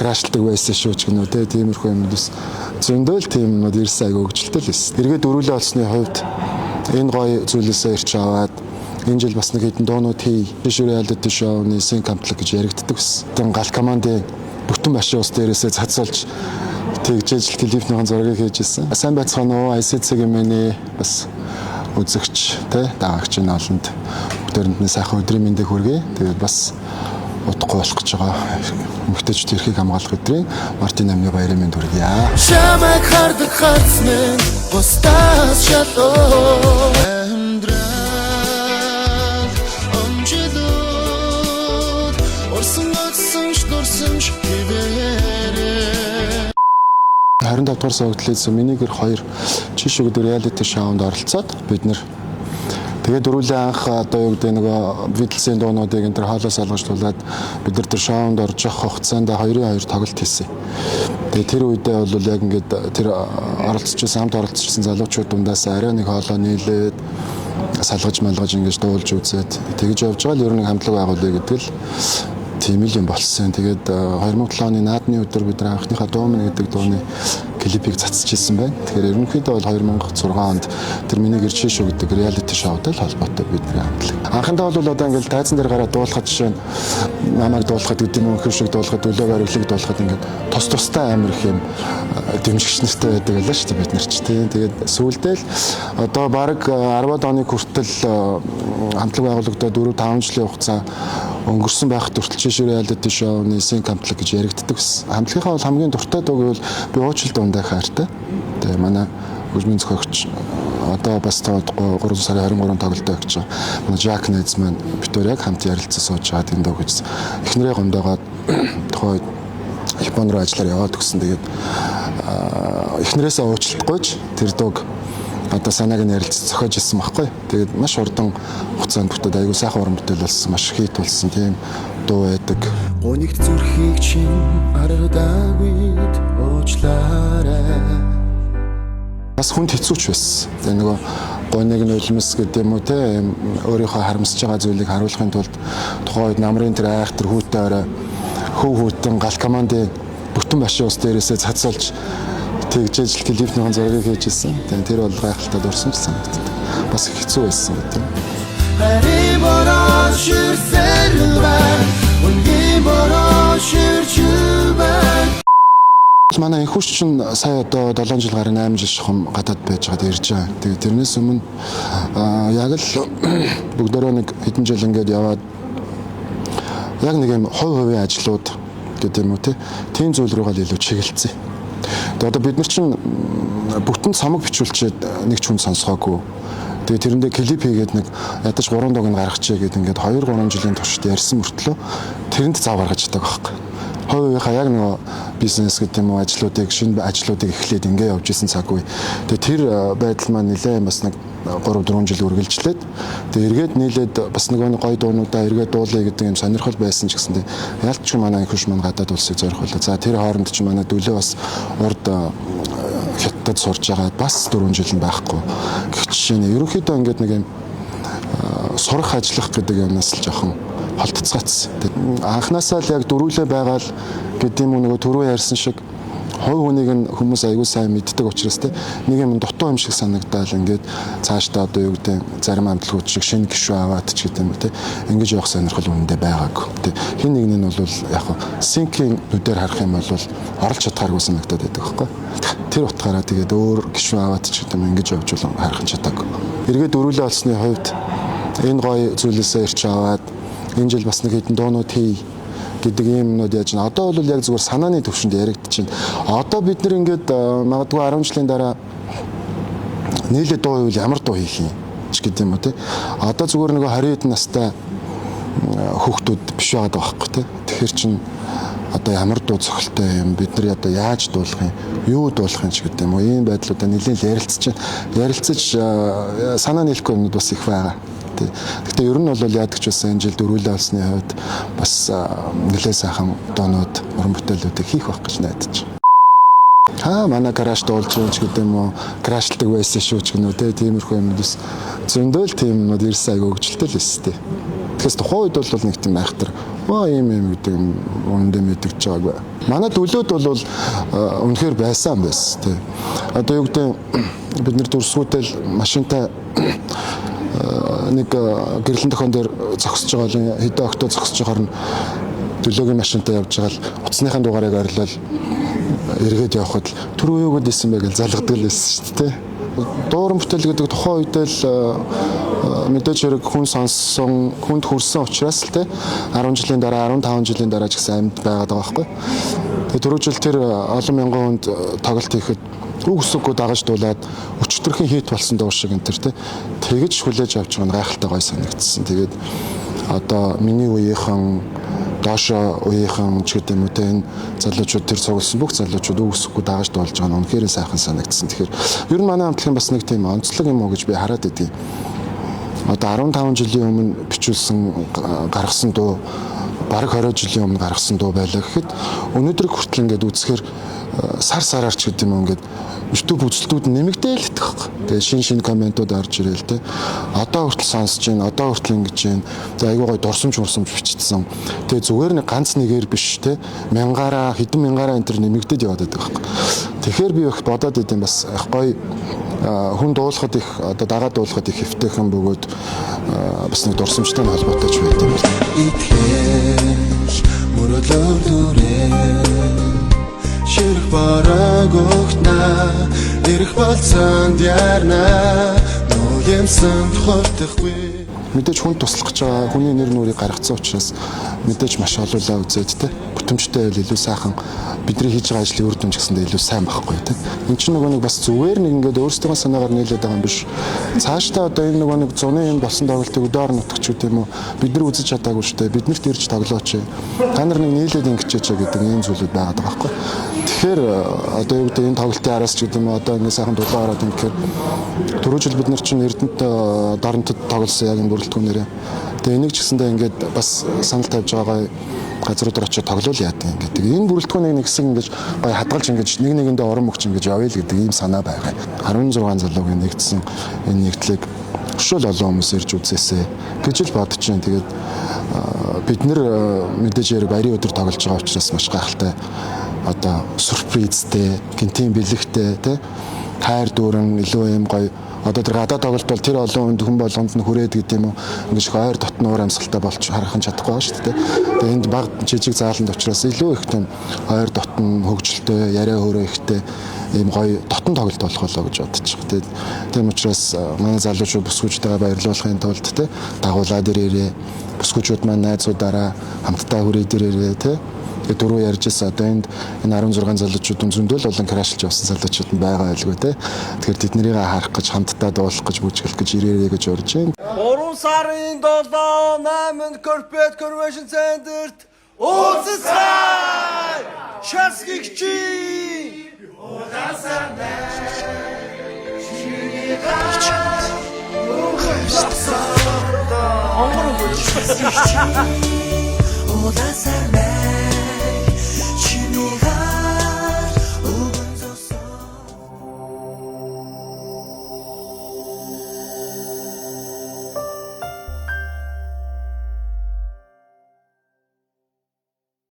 Crush лдаг байсан шүү ч гэнэ үү те, тиймэрхүү юмнууд бас зөндөө л тийм юмнууд ирсэн, айгүй хөгжилтэй л байсан. Эргээд дөрүүлээ олсны хувьд энэ гоё зүйлээсээ ирч аваад энэ жил бас нэг хэдэн дуунууд хий. Биш reality show-ны sync хамтлаг гэж яригддаг байсан. Тэн гал командын бүтэн башин ус дээрээсээ цацуулж тэгжээж клипнийхэн зургийг хийж ирсэн. Сайн байцгаана уу? ICC-ийн миний бас үзэгч те дагагч энэ олонд бүгдээрэнд нь сайхан өдрийн мэндийг хүргэе. Тэгээд бас удахгүй болох гэж байгаа эмэгтэйчүүд эрхийг хамгаалах өдрийн мартын 8-ны баярын мэнд хүргье. Чамайг хардаг харц минь бусдаас шалуу. Амьдрал онжилууд орсон одсон ч дурсан ч хിവэрээ. 25 дугаар согдлын миний гэр 2 чиш гэдэг reality show-нд оролцоод бид нэр тэгээд дөрүүлээ анх одоо юу гэдэг нөгөө Beatles-ийн дуунуудыг энэ төр хоолоос алгаж тулаад бид нар тэр шоунд орж явах хугацаанд 2-2 тоглолт хийсэн. Тэгээд тэр үедээ бол яг ингээд тэр оролцож байсан, хамт оролцож байсан залуучууд дундаас арай нэг хоолоо нийлээд салгаж малгаж ингэж дуулж үзээд тэгж явж байгаа л ер нь хамтлаг байгуулъя гэдэг л тийм л юм болсон. Тэгээд 2007 оны наадмын өдөр бид нар анхныхаа дуу минь гэдэг дууны клипийг цацж ирсэн байна. Тэгэхээр ерөнхийдөө бол 2006 онд тэр миний гэр чиш шүү гэдэг reality show-тай л холбоотой бидний хамтлаг. Анхандаа бол одоо ингээл тайзан дээр гараад дуулахад, жишээ нь намайг дуулахад гэдэг юм уу, шиг дуулахад, өлөө бариглыг дуулахад ингээд тус тустай амар их юм дэмжигч нартай байдаг байлаа шүү дээ бид нар ч тийм. Тэгээд сүүлдээ л одоо бараг 10-аад оны хүртэл хамтлаг байгуулагдаад 4 5 жилийн хугацаа өнгөрсөн байх хүртэл чиш reality show-ны sync хамтлаг гэж яригддаг байсан. Хамтлагийнхаа бол хамгийн дуртай дуу гэвэл би уучлал дундаа хайртай. Тэгээ манай хөгжмийн зохиогч, одоо бас тоодохгүй 3 сарын 23 тоглолтоо өгч байгаа. Манай Жак Нэз маань бид хоёр яг хамт ярилцсан сууж байгаа энэ дуу гэж эхнэрээ гомдоогоод тухайн үед Япон руу ажиллаар яваад өгсөн. Тэгээд эхнэрээсээ уучлахгүй ч тэр дууг одоо санааг нь ярилцсан зохиож ирсэн байхгүй. Тэгээд маш хурдан хугацаанд бүтээд айгүй сайхан уран бүтээл болсон, маш хит болсон тийм дуу байдаг. Гунигт зүрхийг чинь аргадаагүйд уучлаарай. Бас хүнд хэцүүч байсан. Тэгээ нөгөө гуниг нь нулимс гэдэг юм уу те, өөрийнхөө харамсаж байгаа зүйлийг харуулахын тулд тухайн үед намрын тэр айхтар хүүтэй орой хөв хүүтэн гал командын бүтэн башин ус дээрээсээ цацуулж тэгжээж клипнийхэн зургийг хийж ирсэн. Тэгээ тэр бол гайхалтай дурсан ч санагддаг. Бас их хэцүү байсан гэдэг. Харин бороо ширсэл байна. Өнгийн бороо ширч байна. Манай энхүүш чинь сая одоо 7 жил гарan 8 жил шахам гадаад байж байгаад ирж байгаа. Тэгээ тэрнээс өмнө яг л бүгдээрээ нэг хэдэн жил ингээд яваад яг нэг юм хувь хувийн ажлууд гэдэг юм уу те, тийм зүйл рүүгээ л илүү чиглэлцээ. Тэгээ одоо бид нар чинь бүтэн цомог бичүүлчихэд нэг ч хүн сонсгоогүй. Тэгээ тэрэндээ клип хийгээд нэг ядаж 3 дууг нь гаргачихъя гэдэг ингээд 2 3 жилийн туршид ярьсан мөртлөө тэрэнд зав гаргаж чаддаг байхгүй. Хувь хувийнхаа яг нөгөө бизнес гэдэг юм уу, ажлуудыг, шинэ ажлуудыг эхлээд ингээ явж исэн цаг үе. Тэгээ тэр байдал маань нэлээд бас нэг 3 4 жил үргэлжлээд тэгээ эргээд нийлээд бас нөгөө нэг гоё дуунуудаа эргээд дуулъя гэдэг юм сонирхол байсан ч гэсэн ялч манай инхүш маань гадаад улсыг зорих болоо. За тэр хооронд чи манай дүлээ бас урд хятадд сурж байгаа, бас 4 жил нь байхгүй. Гэх жишээ нь ерөнхийдөө ингээд нэг юм сурах ажиллах гэдэг юмнаас л жоохон холтцгаацсан. Анхнаасаа л яг дөрүүлээ байгаа л гэдэг юм уу, нөгөө түрүү ярьсан шиг хувь хүнийг нь хүмүүс аягүй сайн мэддэг учраас те, нэг юм дутуу юм шиг санагдаал ингээд цаашдаа одоо юу гэдэг зарим амтлагууд шиг шинэ гишүүн аваад ч гэдэг юм те, ингэж явах сонирхол үнэндээ байгаагүй те. Хин нэг нь бол яг синкийн нүдээр харах юм бол оруулж чадхааргүй санагдаад байдаг байхгүй. Тэр утгаараа тэгээд өөр гишүүн аваад ч гэдэг юм ингэж явж бол харах чадаагүй. Эргээд дөрүүлээ олсны хувьд энэ гоё зүйлээсээ ирч аваад энэ жил бас нэг хэдэн дуунууд хий гэдэг юм юмнууд яаж байна. Одоо бол яг зүгээр санааны төвшөнд яригдчихэв. Одоо бид нар ингээд магадгүй 10 жилийн дараа нийлээ дуу хийвэл ямар дуу хийх юм ч гэдэг юм уу те. Одоо зүгээр нөгөө 20 хэдэн настай хүүхдүүд биш байгаа байхгүй те. Тэгэхээр чин одоо ямар дуу цохилтой юм, бид нар одоо яаж дуулах юм, юу дуулах юм ч гэдэг юм уу. Ийм байдлуудаа нэлээд л ярилцж ярилцаж санаа нийлэхгүй юмнууд бас их байгаа. Гэхдээ ер нь бол яадаг ч байсан энэ жил дөрүүлээ олсны хувьд бас нэлээд сайхан дуунууд, уран бүтээлүүдийг хийх байх гэж найдаж. Ха манай crush дуулж байгаа ч гэдэг юм уу, crush лдаг байсан шүү ч гэнэ үү те, тиймэрхүү юмнууд бас зөндөө л тийм юмнууд ирсэн, айгүй хөгжилтэй л өстэй. Тэгэхээр тухайн үед бол нэг тийм айхтар оо ийм юм гэдэг юм үнэндээ мэдэгдэж байгаагүй. Манай төлөөд бол үнэхээр байсан байсан тий. Одоо юу гэдэг бид нэр дүрсгүүтэл машинтай нэг гэрлэн тохион дээр зогсож байгаа л хэдэн октоо зогсож байгаа нь төлөөгийн машинтай явж байгаа л утасныхаа дугаарыг орилол эргээд явхад л түрүү юу гэдээсэн бэ гэж залгадаг л байсан шүү дээ. Дууран бүтээл гэдэг тухайн үед л мэдээж хэрэг хүн сонссон, хүнд хүрсэн учраас л те 10 жилийн дараа 15 жилийн дараа ч гэсэн амьд байгаад байгаа байхгүй. Тэгээ түрүү жил тэр олон мянган хүнд тоглолт хийхэд үг үсэггүй дагаж дуулаад өчтөрхийн хит болсон дуу шиг энэ төр те тэгэж хүлээж авч байгаа нь гайхалтай гой санагдсан. Тэгээд одоо миний үеийнхэн доошо үеийнхэн ч гэдэг юм уу те энэ залуучууд тэр цугласан бүх залуучууд үг үсэггүй дагаж дуулж байгаа нь үнэхээр сайхан санагдсан. Тэгэхээр ер нь манай хамтлагийн бас нэг тийм онцлог юм уу гэж би хараад идэв. Одоо 15 жилийн өмнө бичүүлсэн гаргасан дуу бараг 20 жилийн өмнө гаргасан дуу байлаа гэхэд өнөөдрийг хүртэл ингээд үзэхээр сар сараар ч гэдэг юм уу ингээд YouTube үзэлтүүд нэмэгдээл л идэх байхгүй. Тэгээ шин шин комментууд орж ирээл те. Одоо хүртэл сонсож байна, одоо хүртэл ингэж байна. Тэгээ айгуу гой дурсамж мурсамж бичсэн. Тэгээ зүгээр нэг ганц нэгээр биш те. Мянгаараа хэдэн мянгаараа энэ төр нэмэгдээд яваад байдаг байхгүй. Тэгэхээр би их бодоод идэм бас их гоё хүн дуулахад их одоо дагаад дуулахад их хэвтэйхэн бөгөөд бас нэг дурсамжтай холбоотой ч байт юм байна. Итгэл мөрөдлөөр дүрээ ширх борог өгтнаа ирэх болцоонд ярна нүгэмсэн хортохгүй. Мэдээж хүн туслах гэж байгаа хүний нэр нүрийг гаргацсан учраас мэдээж маш олуулаа үзээд те бүтэмжтэй байвал илүү сайхан бидний хийж байгаа ажлын үр дүн ч гэсэндээ илүү сайн байхгүй те. Энд чинь нөгөө нэг бас зүгээр нэг ингээд өөрсдийнхөө санаагаар нийлээд байгаа юм биш. Цаашдаа одоо энэ нөгөө нэг зуны юм болсон тоглолтыг өдөөр нутагч үү юм уу бид нар үзэж чадаагүй шүү дээ. Биднэрт ирж тоглооч. Та нар нэг нийлээд ингэчээч гэдэг ийм зүйлүүд байгаад байгаа байхгүй. Тэгэхээр одоо юу гэдэг энэ тоглолтын араас ч гэдэг юм уу одоо ингээд сайхан дулаан ороод ингэхээр түрүү жил бид нар чинь Эрдэнэт Доронтод тоглосон яг энэ бүрэлдэхүүнээрээ. Тэгээ энийг ч гэсэндээ ингээд бас санал тавьж байгаа газруудаар очиод тоглоул яадаг ингээд. Тэгээ энэ бүрэлдэхүүнийг нэг хэсэг ингэж гоё хадгалж ингэж нэг нэгэндээ урам өгч ингэж явъя л гэдэг ийм санаа байгаа. 16 залуугийн нэгдсэн энэ нэгдлийг өшөөл олон хүмүүс ирж үзээсэй гэж л бодож байна. Тэгээд бид нэр мэдээж хэрэг баярын өдөр тоглож байгаа учраас маш гайхалтай одоо сюрпризтэй, гинтийн бэлэгтэй тий хайр дүүрэн илүү юм гоё. Одоо тэр гадаа тоглолт бол тэр олон хүнд хүн болгонд нь хүрээд гэдэг юм уу ингэж их ойр дотн уур амьсгалтай болж харах нь чадахгүй байгаа шүү дээ. Тэгээ энд баг жижиг зааланд учраас илүү их тийм ойр дотн хөгжилтэй, яриа хөөрөө ихтэй ийм гоё дотн тоглолт болох болоо гэж бодож байгаа. Тэгээд тийм учраас манай залуучууд бүсгүүчтэйгээ баярлуулахын тулд те дагуулад ирээрээ, бүсгүүчүүд маань найзуудаараа хамтдаа хүрээд ирээрээ те. Тэгээ дөрөв ярьж байсан одоо энд энэ 16 залуучууд зөндөл болон крашлж явсан залуучууд нь байгаа байлгүй те. Тэгэхээр тэднэрийг харах гэж хамтдаа дуулах гэж бүжиглэх гэж ирээрээ гэж урьж байна. 3 сарын 7 8-нд Corporate Convention Center-т уулзцай! Шасгигчи! Улаан сар.